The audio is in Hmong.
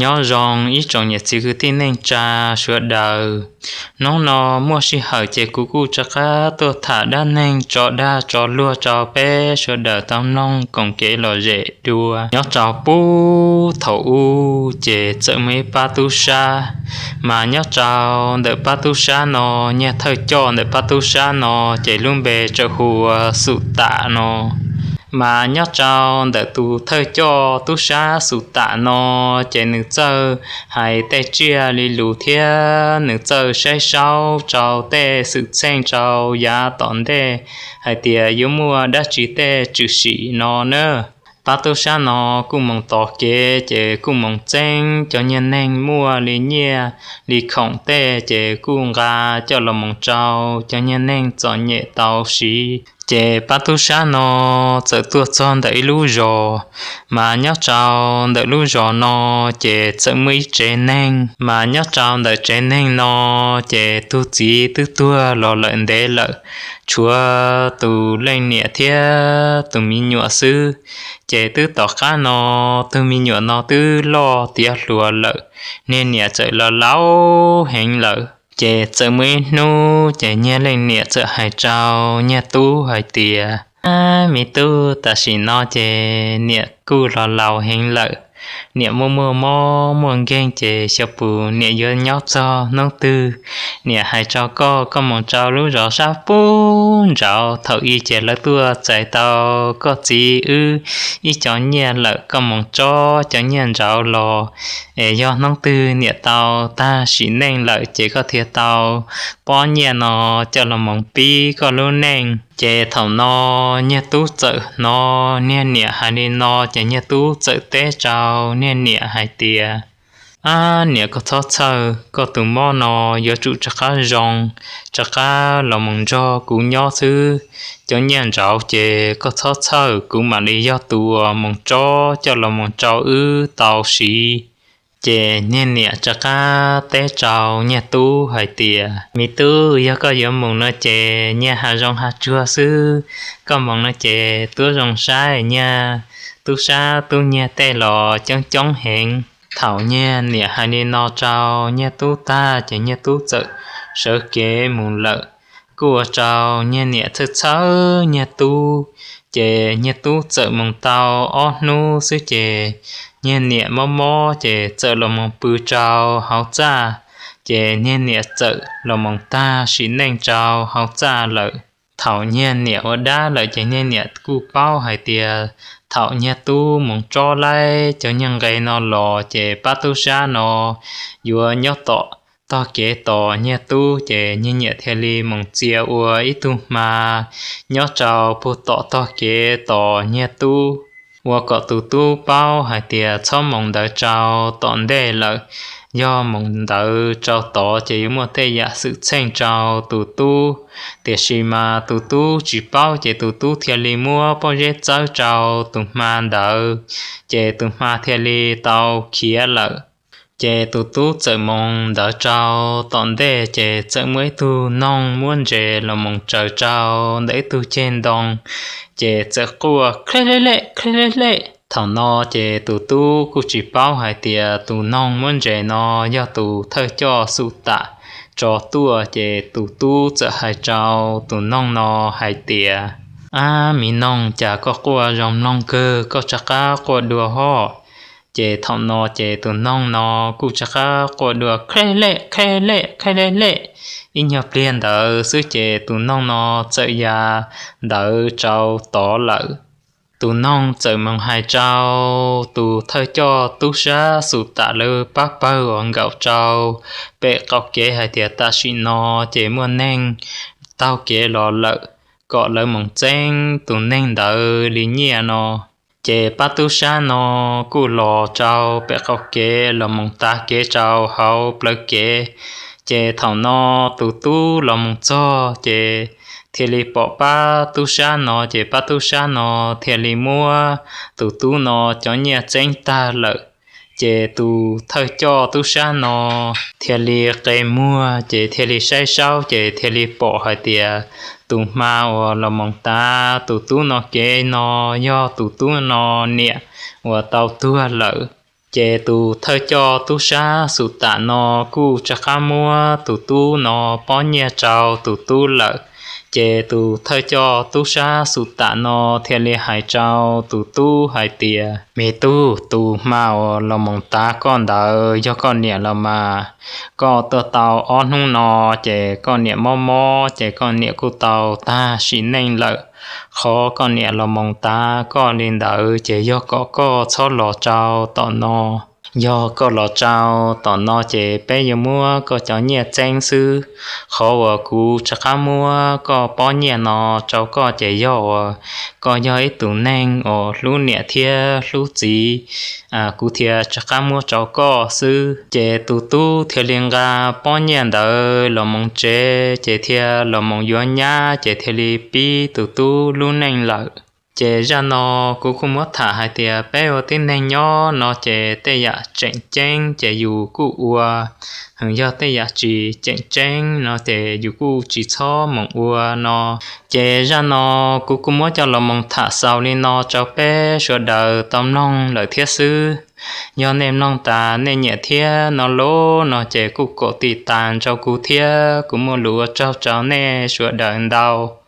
Nyob zoo ib tsoom niam txiv kwv tij neej tsa sawv daws. Hnub no muaj sij hawm ces kuv kuj rov qab tuaj tham dab neeg tso dag tso luag rau peb sawv daws tau mloog koom kev lom zem dua. Nyob rau puag thaum ub ces txawm muaj ib pab tub sab, mas nyob rau ntawm pab tub sab no, niag thawj coj ntawm pab tub sab no ces lub npe txawm hu ua Xum Tam no. Mas nyob rau ntawm tus thawj coj tub sab Xum Tam no ces nws txawj hais tej tsiaj li lus thiab nws txawj saib saub rau tej xwm txheej rau yav tom ntej hais tias yuav muaj dab tsi tej tshwm sim no na. Pab tub sab no kuj moog tos kev ces kuj moog txeeb cov niag neeg muaj li nyiaj li khoom tej ces kuj nqa coj los moog rau cov niag neeg txom nyem tau siv. Ces pab tub sab no txawm tuaj txog ntawm ib lub zos, mas nyob rau ntawm lub zos no ces txawm muaj ib tsev neeg, mas nyob rau ntawm tsev neeg no ces tug txiv twb tuag los lawm ntev lawm, tshuav tus leej niam thiab tus me nyuam xwb. Ces twb tom qab no tug me nyuam no twb loj tiav hluas lawm, niag niam txawm los laus heev lawm. Ces txawm muaj ib hnub ces niag leej niam txawm hais rau niag tub hais tias, Ab, me tub, tam sim no ces niam kuj los laus heev lawm, niam muaj muaj mob muaj nkeeg ces xyov puas niam yuav nyob txog hnub twg. Niam hais rau koj, koj moog rau lub zos sab puag nraud, thaum i ces lawv tuaj txais tau koj txiv wb ib co nyiaj lawm, koj moog tsob cov nyiaj nraud los es yog hnub twg niam tau tag sim neej lawm ces koj thiaj tau pob nyiaj no coj los moog pib koj lub neej. Ces thaum no niag tub txawm hnov niag niam hais li no ces niag tub txawm teb rau niag niam hais tias, Ab, niam, koj txhob txhawj, koj tus mob no yuav tsum rov qab zoo, rov qab los moog nrog kuv nyob xwb. Cov nyiaj nraud ces koj txhob txhawj, kuv mam li yog tus uas moog tsob coj los moog rau wb tau siv. Ces niag niam rov qab teb rau niag tub hais tias, Me tub, yog koj yuav moog no ces nyiaj hav zoov hav tsuag xwb, koj moog no ces tub zoo saib, nyiaj tub sab tub nyiag tej los coob coob heev. Thaum niag niam hais li no rau niag tub tag ces niag tub txawm sawv kev moog lawm. Kuj ua rau niag niam txhawj txhawj niag tub, ces niag tub txawm moog tau ob hnub xwb ces niag niam mob mob ces txawm los moog pw rau hauv txaj, ces niag niam txawm los moog tag sim neej rau hauv txaj lawm. Thaum niag niam ua dab lawm ces niag niam kuj paub hais tias thaum niag tub moog tsob laib cov nyiaj nqe no los ces pab tub sab no yuav nyob tom tog kev tos niag tub, ces niag niam thiaj li moog txia ua ib tug hma nyob rau puag tom tog kev tos niag tub, ua kom tus tub paub hais tias txhob moog ntawd rau tom ntej lawm, yog moog ntawd rau tod ces yuav muaj tej yam xwm txheej rau tus tub. Tiam sis mas tus tub tsis paub ces tus tub thiaj li muab pob zeb txawb rau tus hma ntawd, ces tus hma thiaj li tau khiav lawm. Ces tus tub txawm moog ntawd rau tom ntej ces txawm muaj ib tug noog muab ntses los moog tsaws rau ntawm ib tug ceg ntoo, ces txawm quaj khlej lej lej khlej lej lej. Thaum no ces tus tub kuj tsis paub hais tias tus noog muab ntses no yog tus thawj coj Xum Tam tso tuaj, ces tus tub txawm hais rau tus noog no hais tias, Ab, me noog, cas koj quaj zoo mloog kawg, koj rov qab quaj dua hov. Ces thaum no ces tus noog no kuj rov qab quaj dua khlej lej khlej lej khlej lej lej. Ib nyuag pliag ntawd xwb ces tus noog no txawm ya ntawd rau tod lawm. Tus noog txawm moog hais rau tus thawj coj tub sab Xum Tam lawv pab pawg uas nkaum rau pem qaum kev hais tias tam sim no ces muaj neeg taug kev los lawm, kom lawv moog txeeb tus neeg ntawd li nyiaj no. Ces pab tub sab no kuj los rau pem qaum kev los moog tav kev rau hauv plawv kev. Ces thaum no tus tub los moog txog ces thiaj li pom pab tub sab no, ces pab tub sab no thiaj li muab tus tub no cov nyiaj txeeb tag lawm. Ces tus thawj coj tub sab no thiaj li qe muag, ces thiaj li saib saub, ces thiaj li pom hais tias tus hma uas los moog tav tus tub no kev no yog tus tub no niam uas tau tuag lawm. Ces tus thawj coj tub sab xub tam no kuj rov qab muab tus tub no pob nyiaj rau tus tub lawm. Ces tus thawj coj tub sab xub tam no thiaj li hais rau tus tub hais tias, Me tub, tus hma uas los moos tav koj ntawd yog koj niam los mas. Koj tuaj tau ob hnub no ces koj niam mob mob ces koj niam kuj tau tag sim neej lawm. Qhov koj niam los moos tav koj li ntawd ces yog kom koj txhob los rau tom no. Yog koj los rau tom no ces peb yuav muab koj cov nyiaj txeeb xwb. Qhov uas kuv rov qab muab koj pob nyiaj no rau koj ces yog uas koj yog ib tus neeg uas hlub niam thiab hlub txiv, kuv thiaj rov qab muab rau koj xwb. Ces tus tub thiaj li nqa pob nyiaj ntawd los mus tsev, ces thiaj los mus yuav nyab, ces thiaj li pib tus tub lub neej lawm. Ces zaj no kuv kuj muab tham hais tias peb ua tib neeg nyob no ces tej yam tseem ceeb ces yus kuj ua, yog tej yam tsis tseem ceeb no ces yus kuj tsis txhob mus ua no. Ces zaj no kuv kuj muab coj los mus tham xaus li no rau peb sawv daws tau mloog lawm thiab xwb. Yog nej mloog tas nej nyiam thiab no los no ces kuj kom tiv tas rau kuv thiab, kuv muaj lus ua tsaug rau nej sawv daws ntau.